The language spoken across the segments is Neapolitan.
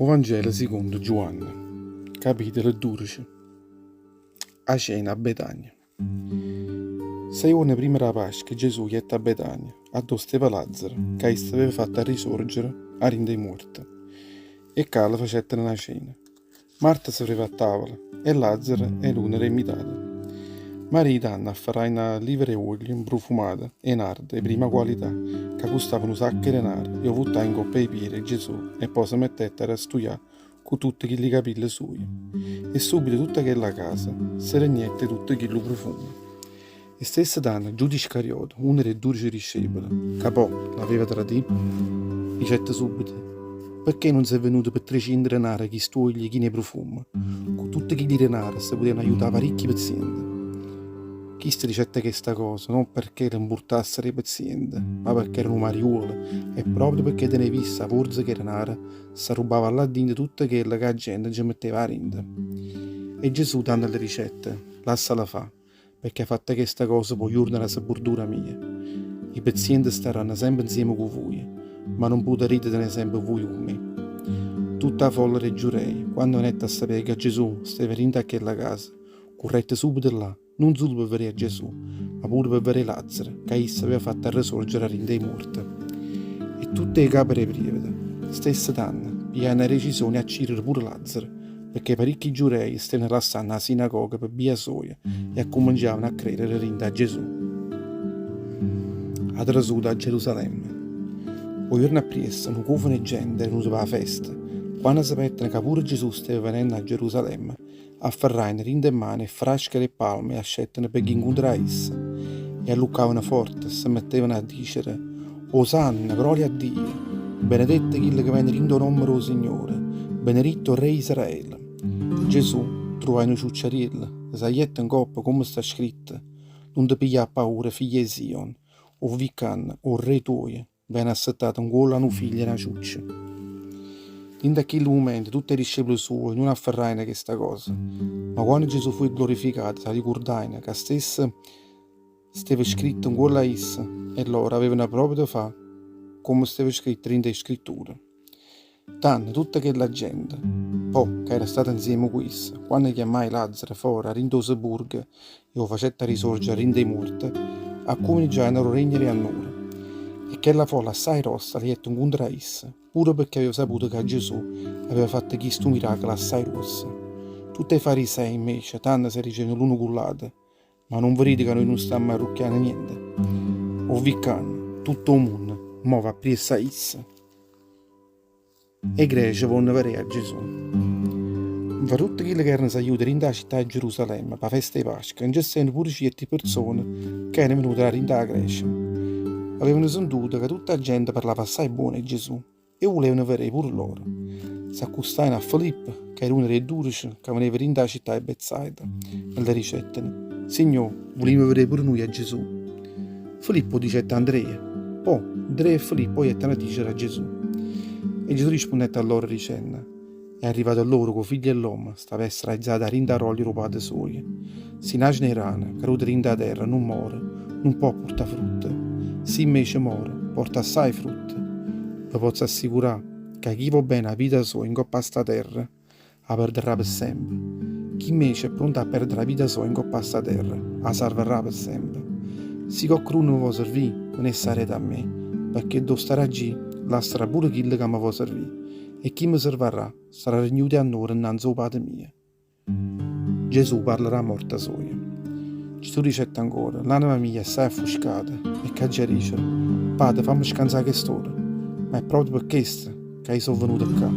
O Vangelo sicondo Giuanne, capitolo 12. 'A cena a Betania. Sei juorne primma d' 'a Pasca Gesù jette a Betania, addò steva Lazzaro, ca isso aveva fatto arrisorgere 'a dint' 'e muorte. E ccà le facettero na cena. Marta serveva a tavola e Lazzaro era uno d' 'e mmitate. Maria tanno afferraje na livra 'e uoglio 'mprufumato 'e nardo 'e primma qualità ca custava nu sacco 'e denare e 'o vuttaje 'ncopp' 'e piere 'e Gesù e po' se mettette a stujà cu tutte chilli capille suoje. E subito tutta chella casa se regnette 'e tutto chillu prufumo. E stesso tanno Giuda Iscariota, uno d' 'e dudece discepole, ca po' l'aveva tradì, dicette subito, Pecché nun s'è vennuto pe treciento denare chist'uoglio chino 'e prufummo? Cu tutte chilli denare se putevano aiutà paricchi pezziente. Chisto dicette chesta cosa non pecché le 'mpurtassero 'e pezziente, ma pecché era nu mariuolo e proprio pecché teneva isso 'a vorza ch' 'e denare, s'arrubbava là dinto tutto chello ca 'a gente nce metteva 'a dinto. E Gesù tanno le dicette, Lassala fà. Pecché ha fatta chesta cosa p' 'o juorno d' 'a sepultura mia. 'E pezziente starranno sempe 'nzieme cu vuje, ma nun putarite tenè sempe vuje cu me. Tutta 'a folla d' 'e Giurei, quanno venette a sapè ca Gesù steva dint' 'a chella casa, currette subito là, nun sulo pe vedè a Gesù, ma pure pe vedè Lazzaro, ca isso aveva fatto arresorgere 'a dint' 'e muorte. E tutte 'e cape d' 'e prievete, stesse tanno, pigliajeno 'a decisione 'e accirere pure Lazzaro, pecché paricchi giurei stevano lassanno 'a sinagoga pe bbia soja e accummenciavano a credere dint' a Gesù. 'A trasuta a Gerusalemme. O juorno appriesso nu cuofano 'e gente era venuto p' 'a festa. Quanno sapettero ca pure Gesù steva venenno a Gerusalemme, afferrajeno dint' 'e mmane 'e frasche d' 'e palme e ascettero pe ghi 'ncontra a isso. E alluccavano forte e se mettevano a dicere, Osanna, gloria a Dio! Benedetto chillo che vene dint' 'o nomme d' 'o Signore! Beneritto 'o Re 'e Israele! Gesù truvaje nu ciucciariello, e sagliette 'ncoppa, comme sta scritto, Nun te piglià paura, figlia 'e Sion, 'o vi ccanno, 'o Re tuojo, vene assettato 'ncuollo a nu figlio 'e na ciuccia. Dint' a chillu mumento tutt' 'e discepole suoje nun afferrajeno chesta cosa, ma quanno Gesù fuje glorificato s'arricurdajeno ca stesse Steva scritto 'ncuollo a isso e lloro avevano proprio fa' comme steva scritto dint' 'e Scritture. Tanno tutta chella gente, po', ca era stata 'nzieme cu isso, quanno chiammaje Lazzaro fora 'a dint' 'o sepurgo e 'o facette risorgere 'a dint' 'e muorte, accuminciajeno a d' 'o regnere 'e annore. E chella folla assaje grossa le jette 'ncontro a isso, pure pecché aveva saputo ca Gesù aveva fatto chistu miracolo assaje gruosso. Tutt' 'e farisei, invece, tanno se dicevano l'uno cu ll'ato, Ma nun vedite ca nuje nun stammo arrucchianno niente? O vi ccanno, tutto 'o munno mo va appriesso a isso. E grece vonno vedé a Gesù. Nfra tutte chille ca erano sagliute dint' 'a città 'e Gerusalemme p' 'a festa 'e Pasca, nce stevano pure cierti perzone ca erano venute 'a dint' 'a Grecia. Avevano sentuto ca tutta 'a gente parlava assaje buono 'e Gesù E 'o vulevano verè pure loro. S'accustajeno a Filippo, ca era uno d' 'e dudece, ca veneva dint' 'a città 'e Betsaida, e le dicetteno, Signò, vulimmo verè pure nuje a Gesù. Filippo 'o dicette a Andrea. Po', Andrea e Filippo 'o jettero a dicere a Gesù. E Gesù rispunnette a loro dicenno, È arrivata ll'ora ca 'o Figlio 'e ll'ommo sta pe' essere aizato 'a dint' 'a gloria d' 'o Pate suojo. Si n'aceno 'e rana, caduta dint' 'a terra, nun more, nun pò purtà frutte. Si invece more, porta assaje frutte. Ve pozzo assicurà ca chi vò bene 'a vita soja 'ncopp' a 'sta terra, 'a perderrà pe' sempe. Chi invece è pronto a perdere 'a vita soja 'ncopp' a 'sta terra, 'a sarvarrà pe' sempe. Si coccheduno me vò servì, venesse areto a me, pecché addò starraggio io, là starrà pure chillo ca me vò servì. E chi me servarrà sarrà rignuto 'e annore 'nnanze 'o Pate mio. Gesù parla d' 'a morta soja. Gesù dicette ancora, L'anema mia è assaje affuscata, e ch'aggia dicere? Pate, famme scanzà chest'ora. Ma è proprio pe chesto ca io so' venuto ccà.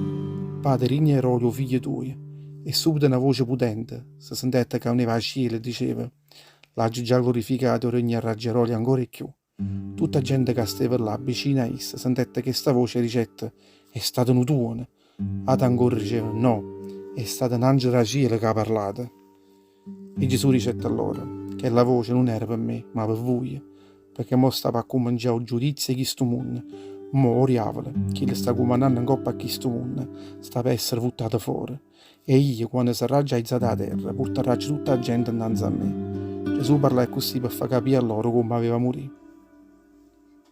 Pate, rigna 'e grolia 'o figlio tuojo. E subito na voce putente se sentette ca veneva 'a cielo e diceva, L'aggio già glorificato e 'o regnarraggio 'e grolia ancora 'e cchiù. Tutta 'a gente ca steva là vicino a isso sentette chesta voce e dicette, È stato nu tuono. Ate ancora dicevano, No, è stato n'angelo d' 'a cielo ca ha parlato. E Gesù dicette a loro, Chella voce nun era pe me, ma pe vuje, pecché mo sta p'accumencià 'o giudizio 'e chistu munno, mo 'o diavolo, chillo sta cumannanno 'ncopp' a chistu munno, sta pe essere vuttato fore. E io, quanno sarraggio aizato 'a terra, purtarraggio tutta 'a gente 'nnanze a me. Gesù parlaje accussì pe fa capì a loro comme aveva murì.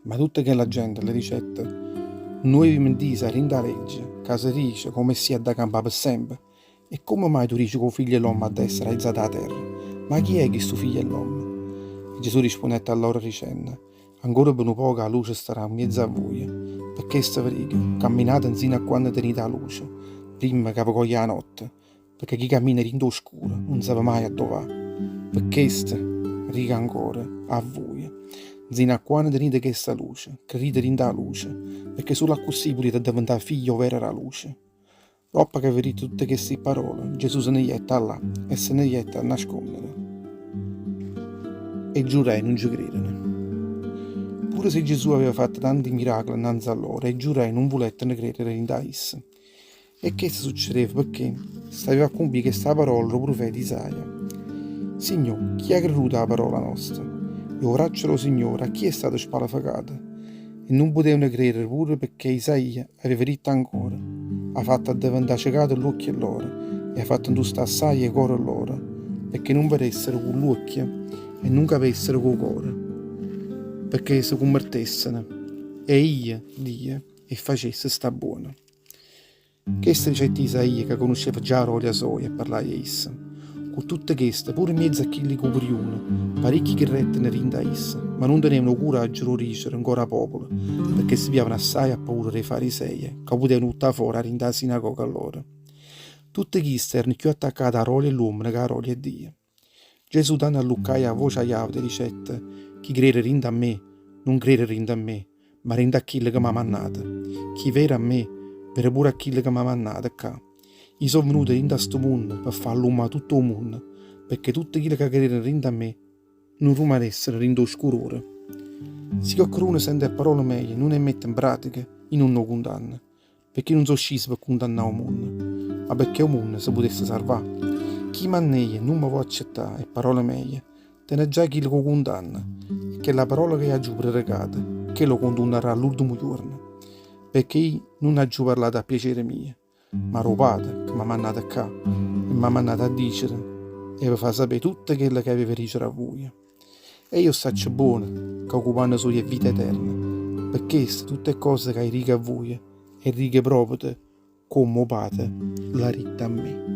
Ma tutta chella gente le dicette, Nuje avimmo 'ntiso 'a dint' 'a legge. Ca se dice ca 'o Messia adda campà pe sempe. E comme mai tu dice ca 'o Figlio 'e l'ommo adda essere aizato 'a terra? Ma chi è chistu Figlio 'e l'ommo? E Gesù rispunnette a loro dicenne, Ancora pe nu poco 'a luce starà 'mmiezzo a vuje. Pe chesto ve dico, camminate 'nzino a quanno tenite 'a luce, primma ca ve coglie 'a notte, pecché chi cammina dint' 'o scuro nun sape maje addò va. Pe chesto dico ancora a vuje, 'nzino a quanno tenite chesta luce, credite dint' 'a luce, pecché sulo accussì putite addeventà figlie overe d' 'a luce. Doppo ch'ave ditto tutte chesti parole, Gesù se ne jette 'a llà e se ne jette a nasconnere. E Giurei nun ce credeno. Pure si Gesù aveva fatto tanti miracoli 'nnanze a loro, 'e Giurei nun vulettero credere dint' a isso. E chesto succedeva pecché steva a cumpì chesta parola d' 'o prufeta Isaia, Signò, chi ha creduto 'a parola nosta? E 'o vraccio d' 'o Signore a chi è stato spalefecato? E nun putevano credere pure pecché Isaia aveva ditto ancora, Ha fatto addeventà cecate ll'uocchie lloro e ha fatto 'ntustà assaje 'e core lloro, pecché nun vedessero cu ll'uocchie e nun capessero cu 'o core, pecché se cummertesseno e io, Dio, 'e ffacesse sta buono. Chesto dicette Isaia ca cunusceva già 'a rolia soja e parlaje isso. Cu tutte chesto, pure 'mmiezzo a chilli cupuriune, paricchi credetteno dint' a isso, ma nun tenevano 'o curaggio d' 'o dicere ancora a popolo, pecché se piavano assaje a paura d' 'e fariseje ca 'o putevano vuttà fora 'a dint' 'a sinagoga lloro. Tutte chiste erano cchiù attaccate 'a rolia 'e ll'uommene ca 'a rolia 'e Dio. Gesù tanno alluccaje 'a voce aiauta e dicette, Chi crere dint' a me, nun crere dint' a me, ma dint' a chillo ca m'ha mannato. Chi vere a me, vere pure a chillo ca m'ha mannato ccà. I' so' venuto dint' a stu munno pe' fa' allummà tutto 'o munno, pecché tutte chille ca crereno dint' a me nun rumanessero dint' 'o scurore. Si coccheduno sente 'e pparole meje e nun 'e mette 'npratica, i' nun 'o cundanno, Pecché nun so' sciso pe cundannà 'o munno, ma pecché 'o munno se putesse sarvà. Chi manneia nun me vò accettà 'e pparole meje, tene già chillo ca 'o cundanna, e chella parola ca i' aggio prerecato, chella 'o cundunnarrà all'urdemo juorno. Pecché i' nun aggio parlato a piacere mio, ma d' 'o Pate ca m'ha mannato ccà, e m'ha mannato a dicere e ve fa sapé tutto chello ca aveva dicere a vuje. E io 'o ssaccio buono ca 'o cumanno sujo è vita eterna, pe chesto tutte 'e ccose ca i' dico a vuje, 'e dico proprio comme 'o Pate l'ha ditto a me.